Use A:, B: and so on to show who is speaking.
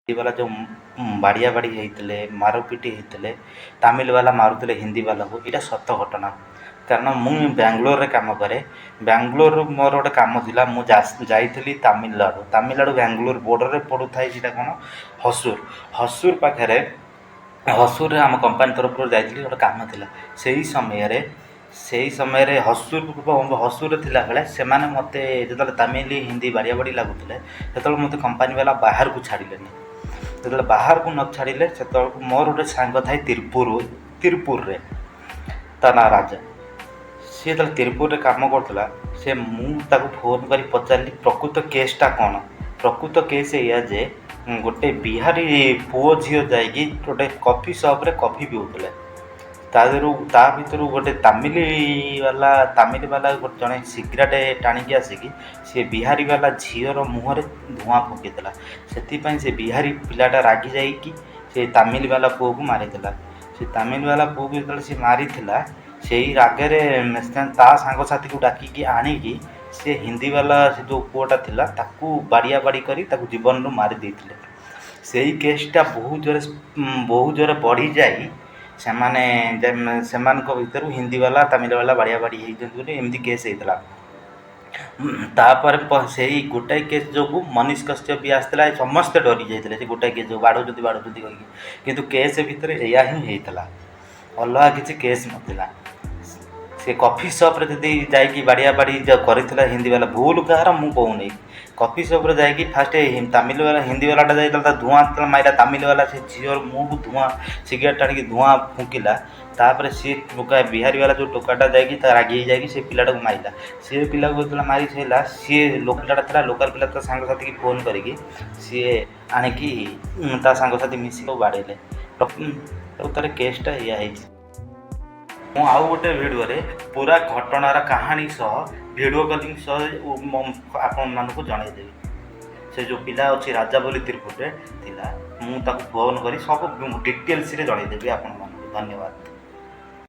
A: ବାଲା ଯେଉଁ ବାଡ଼ିଆ ବାଡ଼ି ହେଇଥିଲେ, ମାରପିଟି ହେଇଥିଲେ, ତାମିଲ ବାଲା ମାରୁଥିଲେ ହିନ୍ଦୀ ବାଲାକୁ, ଏଇଟା ସତ ଘଟଣା। କାରଣ ମୁଁ ବାଙ୍ଗଲୋରରେ କାମ କରେ। ବାଙ୍ଗଲୋରରୁ ମୋର ଗୋଟେ କାମ ଥିଲା, ମୁଁ ଯାଇଥିଲି ତାମିଲନାଡ଼ୁ। ତାମିଲନାଡ଼ୁ ବାଙ୍ଗଲୋର ବର୍ଡ଼ରରେ ପଡ଼ୁଥାଏ। ସେଇଟା କ'ଣ ହସୁର, ହସୁର ପାଖରେ। ହସୁରରେ ଆମ କମ୍ପାନୀ ତରଫରୁ ଯାଇଥିଲି, ଗୋଟେ କାମ ଥିଲା। ସେଇ ସମୟରେ ହସୁର, ହସୁରରେ ଥିଲାବେଳେ ସେମାନେ ମୋତେ ଯେତେବେଳେ ତାମିଲ ହିନ୍ଦୀ ବାଡ଼ିଆ ବାଡ଼ି ଲାଗୁଥିଲେ, ସେତେବେଳେ ମୋତେ କମ୍ପାନୀ ବାଲା ବାହାରକୁ ଛାଡ଼ିଲେନି। ଯେତେବେଳେ ବାହାରକୁ ନ ଛାଡ଼ିଲେ, ସେତେବେଳକୁ ମୋର ଗୋଟେ ସାଙ୍ଗ ଥାଏ ତିରୁପୁର, ତିରୁପୁରରେ, ତା ନାଁ ରାଜା। ସିଏ ଯେତେବେଳେ ତିରୁପୁରରେ କାମ କରୁଥିଲା, ସେ ମୁଁ ତାକୁ ଫୋନ୍ କରି ପଚାରିଲି, ପ୍ରକୃତ କେସ୍ଟା କ'ଣ? ପ୍ରକୃତ କେସ୍ ଏଇଆ ଯେ ଗୋଟେ ବିହାରୀ ପୁଅ ଝିଅ ଯାଇକି ଗୋଟେ କଫି ସପ୍ରେ କଫି ପିଉଥିଲେ। ତା ଦେହରୁ ତା ଭିତରୁ ଗୋଟେ ତାମିଲ ବାଲା ଗୋଟେ ଜଣେ ସିଗାରେଟ୍ ଟାଣିକି ଆସିକି ସେ ବିହାରୀ ବାଲା ଝିଅର ମୁହଁରେ ଧୂଆଁ ଫୁଙ୍କିଦେଲା। ସେଥିପାଇଁ ସେ ବିହାରୀ ପିଲାଟା ରାଗି ଯାଇକି ସେ ତାମିଲ ବାଲା ପୁଅକୁ ମାରିଦେଲା। ସେ ତାମିଲ ବାଲା ପୁଅକୁ ଯେତେବେଳେ ସେ ମାରିଥିଲା, ସେଇ ରାଗରେ ତା ସାଙ୍ଗସାଥିକୁ ଡାକିକି ଆଣିକି ସେ ହିନ୍ଦୀ ବାଲା, ସେ ଯେଉଁ ପୁଅଟା ଥିଲା, ତାକୁ ବାଡ଼ିଆ ବାଡ଼ି କରି ତାକୁ ଜୀବନରୁ ମାରି ଦେଇଥିଲେ। ସେଇ କେସ୍ଟା ବହୁତ ଜୋରେ ବଢ଼ିଯାଇ ସେମାନେ ସେମାନଙ୍କ ଭିତରୁ ହିନ୍ଦୀ ବାଲା ତାମିଲ ବାଲା ବାଡ଼ିଆ ବାଡ଼ି ହେଇଛନ୍ତି ବୋଲି ଏମିତି କେସ୍ ହେଇଥିଲା। ତାପରେ ସେଇ ଗୋଟାଏ କେସ୍ ଯୋଗୁଁ ମନୀଷ କଶ୍ୟପ ବି ଆସିଥିଲା। ସମସ୍ତେ ଡରି ଯାଇଥିଲେ ସେ ଗୋଟାଏ କେସ୍ ଯୋଗୁଁ, ବାଡ଼ଉଛନ୍ତି ବାଡ଼ଉଛନ୍ତି କହିକି। କିନ୍ତୁ କେସ୍ ଭିତରେ ଏଇଆ ହିଁ ହେଇଥିଲା, ଅଲଗା କିଛି କେସ୍ ନଥିଲା। ସେ କଫି ସପ୍ରେ ଯଦି ଯାଇକି ବାଡ଼ିଆ ବାଡ଼ି କରିଥିଲା ହିନ୍ଦୀ ବାଲା, ଭୁଲ କାହାର ମୁଁ କହୁନି। କଫି ସପ୍ରେ ଯାଇକି ଫାଷ୍ଟ ତାମିଲ ବାଲା ହିନ୍ଦୀ ବାଲାଟା ଯାଇଥିଲା, ତା ଧୂଆଁ ଯେତେବେଳେ ମାରିଲା, ତାମିଲ ବାଲା ସେ ଝିଅର ମୁହଁକୁ ଧୂଆଁ, ସିଗାରେଟ୍ ଟାଣିକି ଧୂଆଁ ଫୁଙ୍କିଲା। ତାପରେ ସିଏ ଟୋକା, ବିହାରୀ ବାଲା ଯେଉଁ ଟୋକାଟା ଯାଇକି ତା ରାଗି ଯାଇକି ସେ ପିଲାଟାକୁ ମାରିଲା। ସେ ପିଲାକୁ ଯେତେବେଳେ ମାରି ସାରିଲା, ସିଏ ପିଲାଟା ଥିଲା ଲୋକାଲ୍ ପିଲା, ତା ସାଙ୍ଗସାଥିକି ଫୋନ୍ କରିକି ସିଏ ଆଣିକି ତା ସାଙ୍ଗସାଥି ମିଶିକି ବାଡ଼େଇଲେ। ପ୍ରକୃତରେ କେସ୍ଟା ଏଇଆ ହେଇଛି। ମୁଁ ଆଉ ଗୋଟେ ଭିଡ଼ିଓରେ ପୁରା ଘଟଣାର କାହାଣୀ ସହ, ଭିଡ଼ିଓ କଲିଂ ସହ ଆପଣମାନଙ୍କୁ ଜଣାଇଦେବି। ସେ ଯେଉଁ ପିଲା ଅଛି ରାଜା ବୋଲି ତିରୁପୁରରେ ଥିଲା, ମୁଁ ତାକୁ ଫୋନ୍ କରି ସବୁ ଡିଟେଲ୍ସରେ ଜଣାଇଦେବି ଆପଣମାନଙ୍କୁ। ଧନ୍ୟବାଦ।